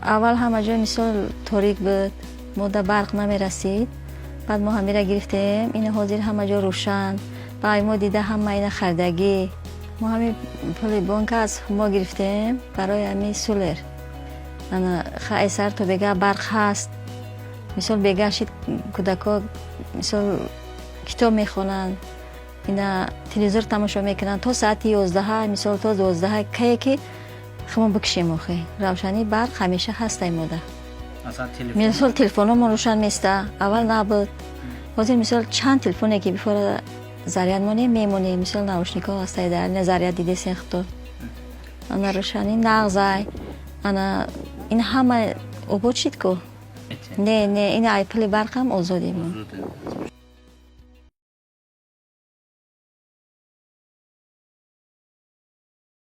Аввал ҳама ҷой, мисол, торик буд, мода барқ намерасид. Баъд мо ҳамира гирифтем, ина ҳозир ҳама ҷо рӯшан. Ба мо дида, ҳама ина хардагӣ. Мо ҳами пули бонка аз мо гирифтем барои ҳами солар. Ана хай, сар то бега барқ ҳаст. Мисол, бега шид, кӯдако, мисол, китоб мехонанд, ина телевизор тамошо мекунанд то саати 11, мисол, то 12, кае ки химо бикшем. Охи, равшании барқ ҳамеша ҳастай мода. Мисол, телефономон рӯшан места, аввал набуд. Ҳозир, мисол, чанд телефоне ки бифора заряд монем, мемонем. Мисол, наушникҳо ҳастай, дар ина заряд дидесен худто. Ана рӯшанӣ нағзай. Ана ин ҳама обод шид ку. Не, не, ин ай пули барқам озодем.